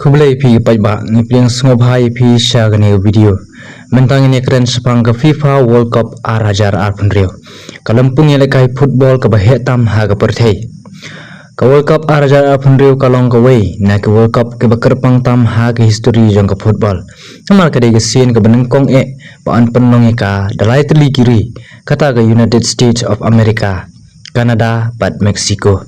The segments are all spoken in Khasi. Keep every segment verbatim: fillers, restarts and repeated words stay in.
Khublei phi ki paidbah, ngi pdiang sngewbha ïa phi sha kane ka video. Mynta ngin ïakren shaphang ka FIFA World Cup ar hajar arphew hynriew. Ka lympung ïalehkai football kaba heh tam ha ka pyrthei. Ka World Cup ar hajar arphew hynriew ka long kawei na ki World Cup kiba kyrpang tam ha ka history jong ka football. Namar ka dei ka sien kaba nyngkong eh ba yn pynlong ïa ka da lai tylli ki ri, kata ka United States of America, Canada bad Mexico.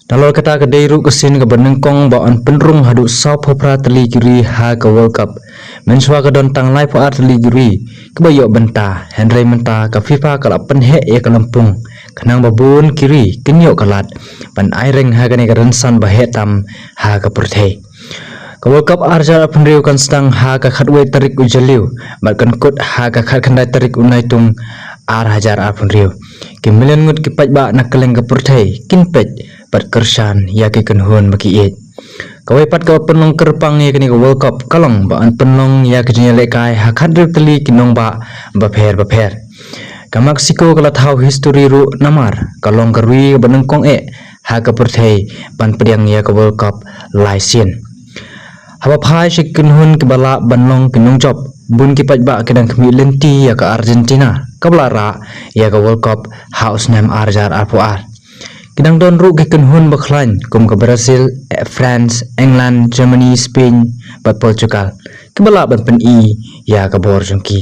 Nalor kata ka dei ruh ka sien kaba nyngkong ba yn pynrung haduh sawphew phra tylli ki ri ha ka World Cup. Mynshuwa ka don tang laiphew ar tylli ki ri kiba ïoh bynta, hynrei mynta ka FIFA ka la pynheh ïa ka lympung, khnang ba bun ki ri kin ïoh ka lad ban ai reng ha kane ka rynsan ba heh tam ha ka pyrthei. Ka World Cup ar hajar arphew hynriew kan sdang ha ka khatwei tarik u Jylliew bad kan kut ha ka khatkhyndai tarik u Naitung ar hajar arphew hynriew. Ki million ngut ki paidbah na kylleng ka pyrthei kin peit bad kyrshan ïa ki kynhun ba ki ïeit. Kawei pat kaba pynlong kyrpang ïa kane ka World Cup ka long ba yn pynlong ïa ka jingïalehkai ha khathynriew tylli ki nongbah bapher bapher. Ka Mexico ka la thaw history ruh namar ka long ka ri kaba nyngkong eh ha ka pyrthei ban pdiang ïa ka World Cup lai sien. Haba phai sha ki kynhun kiba lah ban long ki nongjop, bun ki paidbah ki dang khmih lynti ïa ka Argentina kaba la rah ïa ka World Cup ha u snem ar hajar arphew ar. Ki dang don ruh ki kynhun ba khlaiñ kum ka Brazil, eh, France, England, Germany, Spain bad Portugal kiba lah ban pyni ïa ka bor jong ki.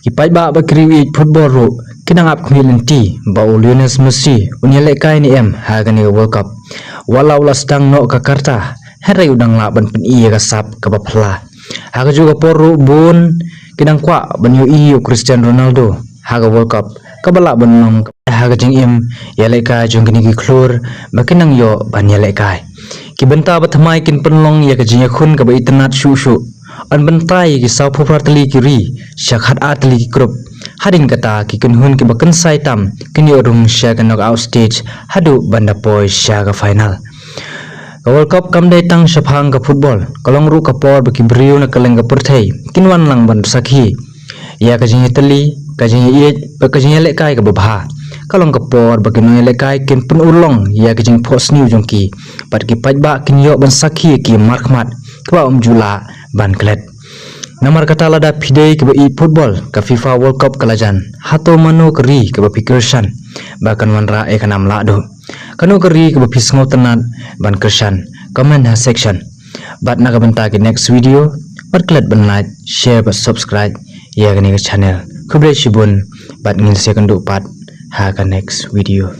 Ki paidbah bad ki riew ïeit football ruh ki dang ap khmih lynti ba u Lionel Messi un ïalehkai ne em ha kane ka World Cup. Wat la u la sdang noh ka karta, hynrei u dang lah ban pyni ïa ka sap kaba phylla. Ha kajuh ka por ruh bun ki dang kwah ban ïohi ïa u Cristiano Ronaldo ha ka World Cup kaba lah ban long ha ka jingim ïalehkai jong kine ki khlur ba kin nang ïoh ban ïalehkai. Ki bynta ba thymmai kin pynlong ïa ka jingïakhun kaba itynnad shuh shuh. Yn bynta ïa ki sawphew phra tylli ki ri sha khatar tylli ki group. Hadien kata ki kynhun kiba kynsai tam kin ïoh rung sha ka knockout stage haduh ban da poi sha ka final. Ka World Cup kam dei tang shaphang ka football, ka long ruh ka por ba ki briew na kylleng ka pyrthei kin wan lang ban sakhi ïa ka jingïatylli, ka jingïaieit bad ka jingïalehkai kaba bha. Ka long ka por ba ki nongïalehkai kin pynurlong ïa ka jingphohsniew jong ki bad ki paidbah kin ïoh ban sakhi ïa ki markhmat kaba ym ju lah ban klet. Namar kata lada phi dei kiba ïeit football, ka FIFA World Cup ka la jan. Hato mano ka ri kaba phi kyrshan ba kan wanrah ïa ka nam lahduh? Kano ka ri kaba phi sngewtynnad ban kyrshan? Comment ha section. Bad na ka bynta ki next video, wat klet ban like, share bad subscribe ïa kane ka channel. Khublei shibun bad ngin sa ïakynduh pat ha ka next video.